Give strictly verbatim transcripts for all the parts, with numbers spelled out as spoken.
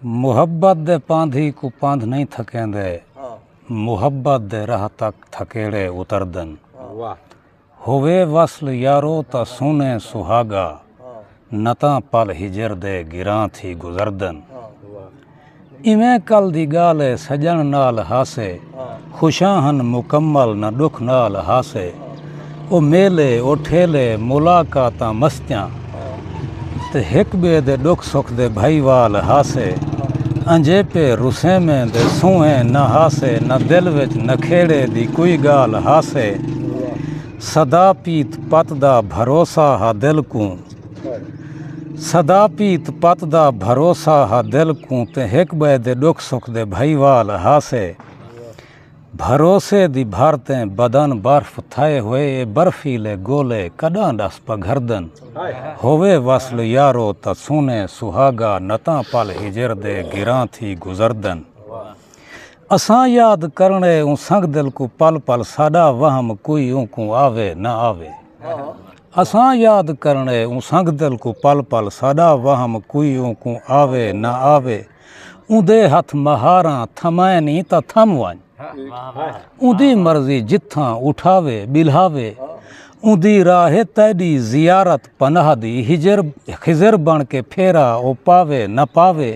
محبت دے پاندھی کوں پاندھ نئیں تھکیندے، محبت دے راہ تک تھکیڑے اتردن۔ ہووے وصل یارو تاں سونے سہاڳا، نہ تاں پل ہجر دے گراں تھی گزردن۔ ایویں کل دی ڳالھ اے سڄݨ نال ہاسے، خوشاں ہن مکمل نہ ݙکھ نال ہاسے۔ او میلے، او ٹھیلے، ملاقاتاں مستیاں، تے ہک ٻئے دے ݙکھ سکھ دے بھائیوال ہاسے۔ انجیپے رسیمیں دے سونہے نہ ہاسے، نہ دل وچ نکھیڑے دی کوئی ڳالھ ہاسے۔ سدا پیت پت دا بھروسہ ہا دل کوں، سدا پیت پت دا بھروسہ ہا دل کوں، تے ہک ٻئے دے ݙکھ سکھ دے بھائیوال ہاسے۔ بھروسے دی بھر تیں بدن برف تھئے ہوئے، اے برفیلے گولے کݙاں ݙس پگھردن۔ ہووے وصل یارو تاں سونے سہاڳا، نہ تاں پل ہجر دے گراں تھی گزردن۔ اساں یاد کرݨے اوں سنگ دل کوں پل پل، ساݙا وہم کوئی اونکوں آوے نہ آوے۔ اساں یاد کرݨے اوں سنگ دل کوں پل پل، ساݙا وہم کوئی اونکوں آوے نہ آوے۔ اوندے ہتھ مہاراں تھمائنی تاں تھم ونڄ، اوندی مرضی جتھاں اٹھاوے ٻلھاوے۔ اوندی راہ اے تیݙی زیارت پناہ دی، ہجر خضر بݨ کے پھیرا او پاوے نہ پاوے۔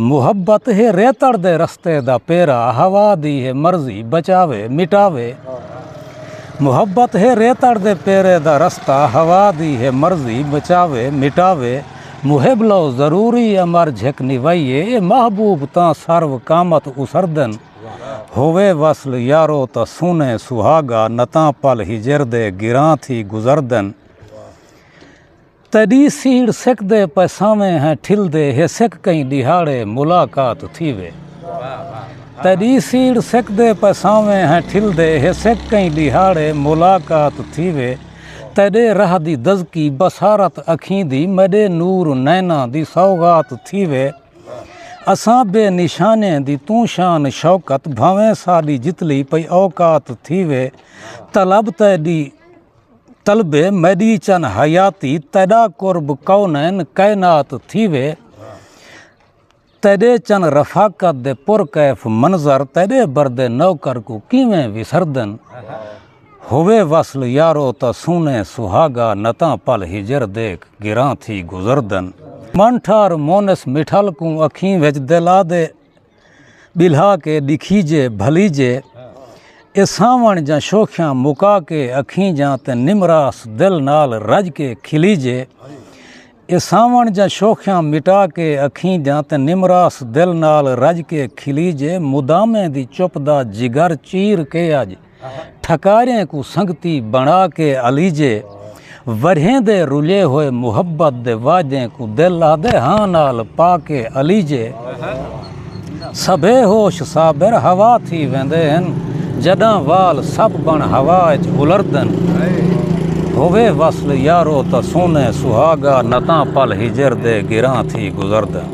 محبت ہے ریتڑ دے رستے دا پیرا، ہوا دی ہے مرضی بچاوے مٹاوے۔ محبت ہے ریتڑ دے پیرے دا رستہ، ہوا دی ہے مرضی بچاوے مٹاوے۔ محب لو ضروری امر جھک نوائیے، اے محبوب تاں سرو قامت اسردن۔ ہووے وصل یارو تاں سونے سہاڳا، نہ تاں پل ہجر دے گراں تھی گزردن۔ تیݙی سیڑھ سک دے پئے سانویں ہیں ٹھلدے، ہے سک کہیں ݙیہاڑے ملاقات تھیوے۔ تیݙی سیڑھ سک دے پئے سانویں ہیں ٹھلدے، ہے سک کہیں ݙیہاڑے ملاقات تھیوے۔ تیݙے راہ دی دزکی بصارت اکھیں دی، میݙے نور نیناں دی سوغات تھیوے۔ اساں بے نشانیں دی توں شان شوکت، بھانویں ساݙی جتلی پئی اوقات تھیوے۔ طلب تیݙی طلبے میݙی چن حیاتی، تیݙا قرب کونین کائنات تھیوے۔ تیݙے چن رفاقت دے پر کیف منظر، تیݙے بردے نوکر کوں کیویں وسردن۔ ہووے وصل یارو تاں سونے سہاڳا، نہ تاں پل ہجر دے گراں تھی گزردن۔ من ٹھار مونس مٹھل کوں اکھیں وچ دل آہدے، ٻلھا کے ݙکھیجے بھلیجے۔ اے ساوݨ جاں شوخیاں مکا کے اکھیں جاں، تے نمراس دل نال رڄ کے کھلیجے۔ اے ساوݨ جاں شوخیاں مٹا کے اکھیں جاں، تے نمراس دل نال رڄ کے کھلیجے۔ مدامیں دی چپ دا جگر چیر کے اڄ، ٹھکاریں کوں سنگتی بݨا کے الیجے۔ ورھیں دے رلے ہوئے محبت دے وعدیں کوں دل آہدے ہاں نال پا کے الیجے۔ سبھے ہوش صابر ہوا تھی ویندے ہن، جݙاں وال سب بݨ ہوا اچ الردن۔ ہووے وصل یارو تاں سونے سہاڳا، نہ تاں پل ہجر دے گراں تھی گزردن۔